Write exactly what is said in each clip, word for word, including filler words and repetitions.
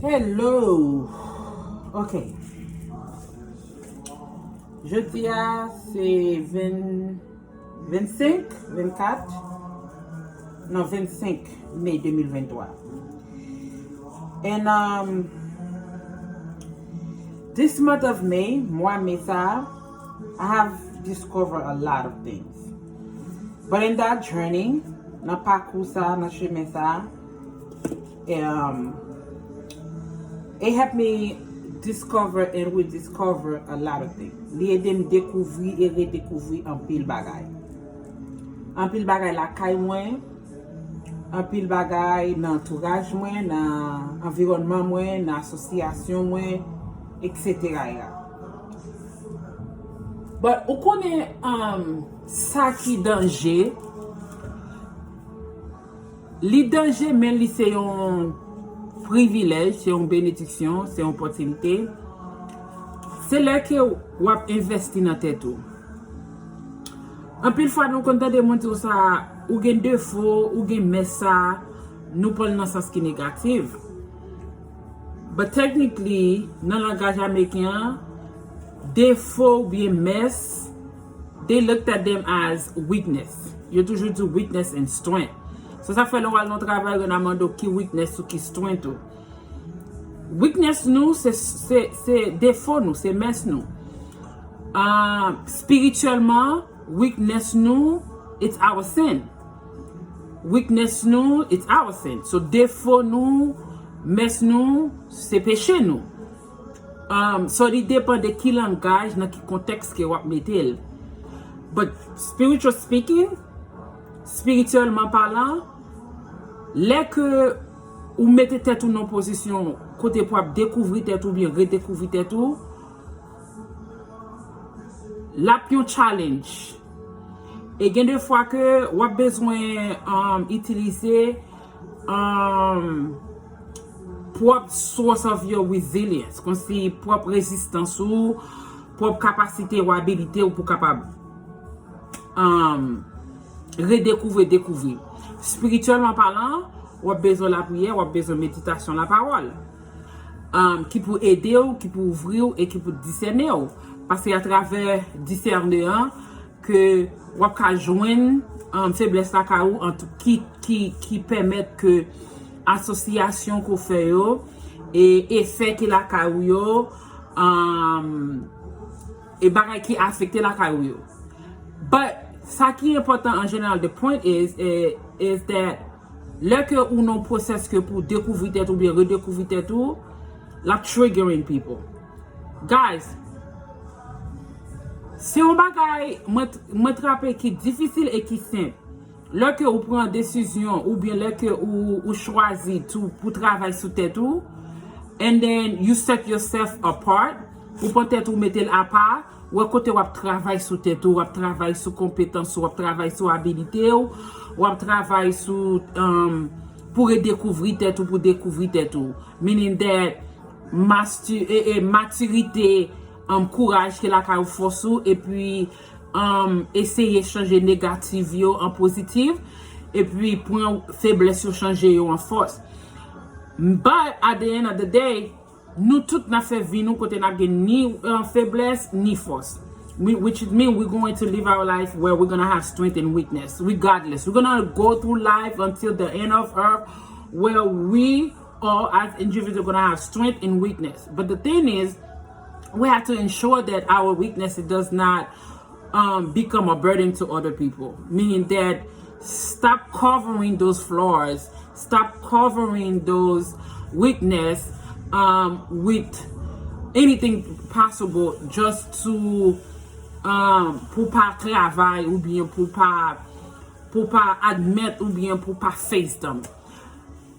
Hello. Ok. Jodi a se ven, vennsenk, vennkat, non, vennsenk me de mil venntwa. And um, this month of May, mwa me sa, I have discovered a lot of things. But in that journey, nan pakou sa, nan chemen sa, um, it helped me discover and rediscover a lot of things. Li ede m dekouvri e redekouvri anpil bagay. Anpil bagay lakay mwen, anpil bagay nan antouraj mwen, nan anviwònman mwen, nan asosyasyon mwen, et cetera. But ou konnen, um, sa ki danje, li danje, men li se yon privilèj, se yon benediksyon, se yon opòtinite. Se lè ke w ap envèsti nan tèt ou. Anpil fwa nou konn tande moun di w sa, ou gen defo, ou gen mès sa, nou pran l nan sans ki negatif. But technically, nan langaj ameriken an, defo oubyen mès, they looked at them as weakness. Yo toujou di weakness and strength. So sa fè lè w al nan travay, yo nan mande w ki weakness ou, ki strength ou. Weakness nou, se, se, se defo nou, se mès nou. Ah, spirityèlman, weakness nou, it's our sin. Weakness nou, it's our sin. So defo nou, mès nou, se peche nou. Um, so li depann de ki langaj, nan ki kontèks ke w ap mete l. But spiritual speaking, spirityèlman palan, lè ke ou mete tèt ou nan pozisyon kote pou ap dekouvri tèt ou, oubyen redekouvri tèt ou, l ap yon challenge. E gen de fwa ke w ap bezwen, um, itilize, um, pwòp source of your resilience, konsi pwòp rezistans ou, pwòp kapasite ou, abilite ou pou kapab, um, redekouvri, dekouvri. Spirityèlman palan, w ap bezwen lapriyè, w ap bezwen meditasyon, lapawòl, um, ki pou ede w, ki pou ouvri w e ki pou disène w. Paske atravè disène an, ke w ap ka jwenn, um, feblès lakay ou, an tou, ki, ki, ki pèmèt ke asosyasyon ke w fè yo, e efè ki lakay ou yo, um, e bagay ki afekte lakay ou yo. But sa ki enpòtan an jeneral, the point is, eh, is that lè ke ou nan pwosès ke pou dekouvri tèt ou oubyen redekouvri tèt ou, l ap triggering people. Guys, se yon bagay mwen, mwen trape ki difisil e ki senp. Lè ke ou pran desizyon oubyen lè ke ou, ou chwazi tou pou travay sou tèt ou, and then you set yourself apart, ou pran tèt ou mete l apa, wè kote w ap travay sou tèt ou, w ap travay sou konpetans ou, w ap travay sou abilite w, w ap travay sou, um, pou redekouvri tèt ou, pou dekouvri tèt ou. Meaning that masti-, e, e, matirite, um, kouraj ke lakay ou, fòs ou, epi, um, eseye chanje negatif yo an pozitif, epi pran feblès yo, chanje yo an fòs. But at the end of the day, nou tout n ap fè vi nou kote n ap gen ni, uh, feblès, ni fòs. We, which mean we're going to live our life where we're gonna have strength and weakness, regardless. We're gonna go through life until the end of earth where we all as individuals gonna have strength and weakness. But the thing is, we have to ensure that our weakness, it does not, um, become a burden to other people. Meaning that stop covering those flaws, stop covering those weakness, um, with anything possible just to, um, pou pa travay oubyen pou pa, pou pa admèt oubyen pou pa face them.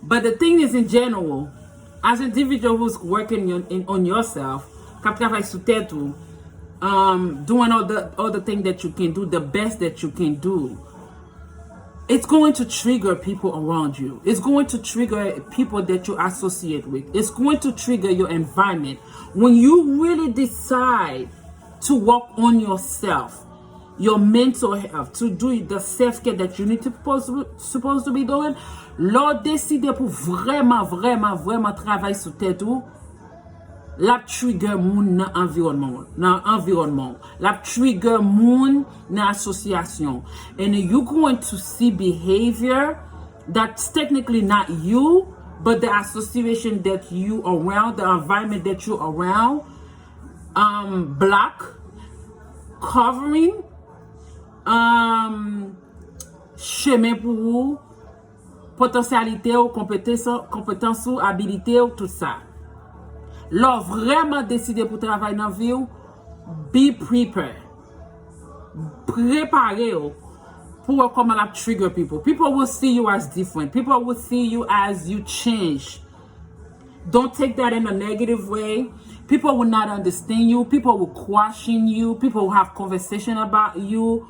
But the thing is, in general, as an individual who's working on, in, on yourself, k ap travay sou tèt ou, um, doing all the, all the thing that you can do, the best that you can do, it's going to trigger people around you. It's going to trigger people that you associate with. It's going to trigger your environment. When you really decide to work on yourself, your mental health, to do the self care that you need to supposed, supposed to be doing. Lè w deside pou vrèman, vrèman, vrèman travay sou tèt ou, l ap trigger moun nan anviwònman w, nan anviwònman w. L ap trigger moun nan asosyasyon. And you going to see behavior that's technically not you, but the association that you around, the environment that you around, um, block, covering, um, chemen pou ou, potansyalite w, konpetans, konpetans ou, abilite w, tout sa. Lè w vrèman deside pou travay nan vi w, be prepared. Prepare w pou wè kòman l ap trigger people. People will see you as different. People will see you as you change. Don't take that in a negative way. People will not understand you. People will question you. People will have conversation about you.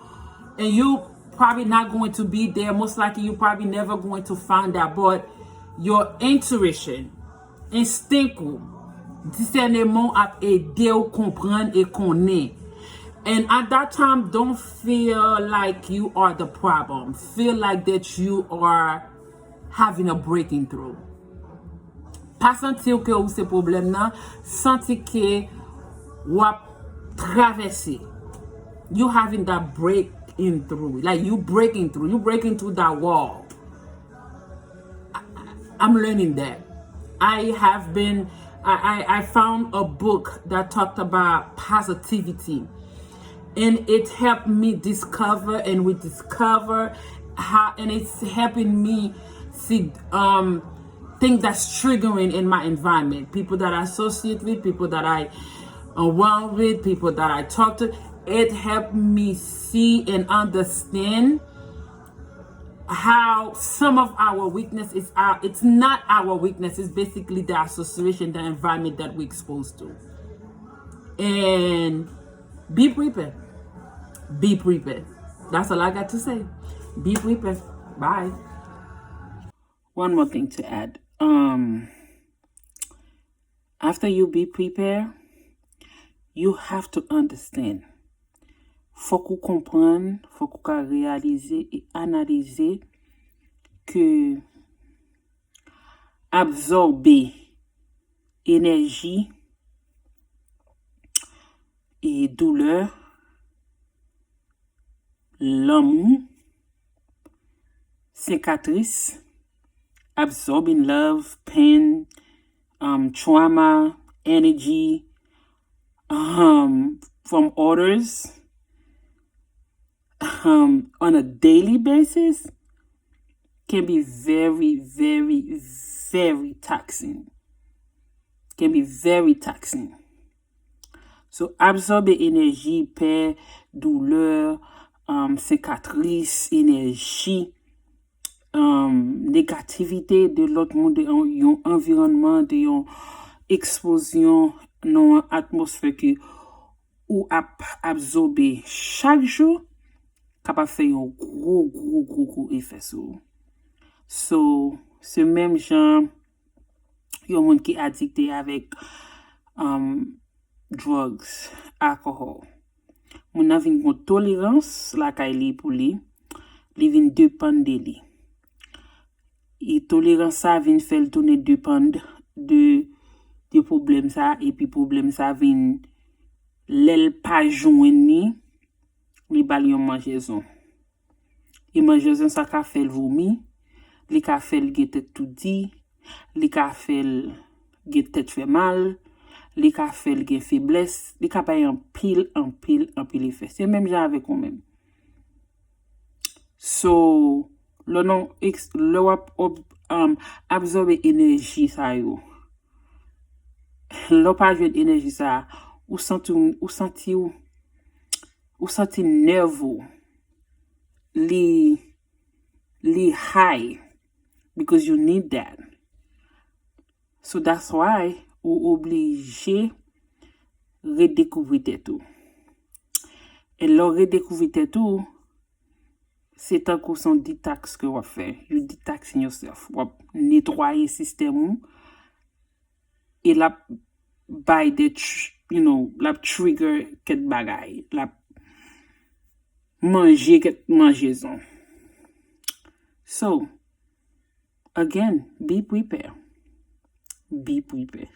And you probably not going to be there. Most likely, you probably never going to find out. But your intuition, enstink ou, disèneman w ap ede w konprann e konnen. And at that time, don't feel like you are the problem. Feel like that you are having a breaking through. Pa santi w ke ou se pwoblèm nan, santi ke w ap travèse. You having that breaking through. Like, you breaking through. You breaking through that wall. I, I'm learning that. I have been, I, I, I found a book that talked about positivity. And it helped me discover and rediscover how, and it's helping me see, um, things that's triggering in my environment. People that I associate with, people that I around with, people that I talk to. It helped me see and understand how some of our weakness is our, it's not our weakness, it's basically the association, the environment that we exposed to. And be prepared. Be prepared. That's all I got to say. Be prepared. Bye. One more thing to add. Um, after you be prepared, you have to understand. Fòk ou konprann, fòk ou ka reyalize e analize ke absòbe enèji e doulè, lanmou, sikatris, absorbing love, pain, um, trauma, energy, um, from others, um, on a daily basis can be very, very, very taxing. Can be very taxing. So, absòbe enèji, pè, doulè, um, sikatris, enèji, um, negativite de lòt moun, de yon, yon anviwònman, de yon ekspozisyon nan yon atmosfè ke ou ap absòbe chak jou, kapab fè yon gwo, gwo, gwo, gwo efè sou ou. So, se menm jan yon moun ki adikte avèk, um, drugs, alcohol. Moun nan vin gon tolerans lakay li pou li, li vin depann de li. E tolerans sa vin fè l tounen depann de, de pwoblèm sa, epi pwoblèm sa vin, lè l pa jwenn li, li ba l yon manjezon. E manjezon sa ka fè l vomi, li ka fè l gen tèt toudi, li ka fè l gen tèt fè mal, li ka fè l gen feblès, li ka bay anpil, anpil, anpil efè. Se menm jan avèk ou menm. So, lè w nan eks-, lè w ap ob-, um, absòbe enèji sa yo, lè w pa jwenn enèji sa, ou santi w, ou santi w, ou santi nèv ou, li, li high, because you need that. So that's why ou oblije redekouvri tèt ou. E lè w redekouvri tèt ou, se tankou se yon detox ke w ap fè. You detoxing yourself. W ap netwaye sistèm ou. E l ap bay de tr-, you know, l ap trigger kèk bagay. L ap, manje kèk manjezon. So, again, be prepared. Be prepared.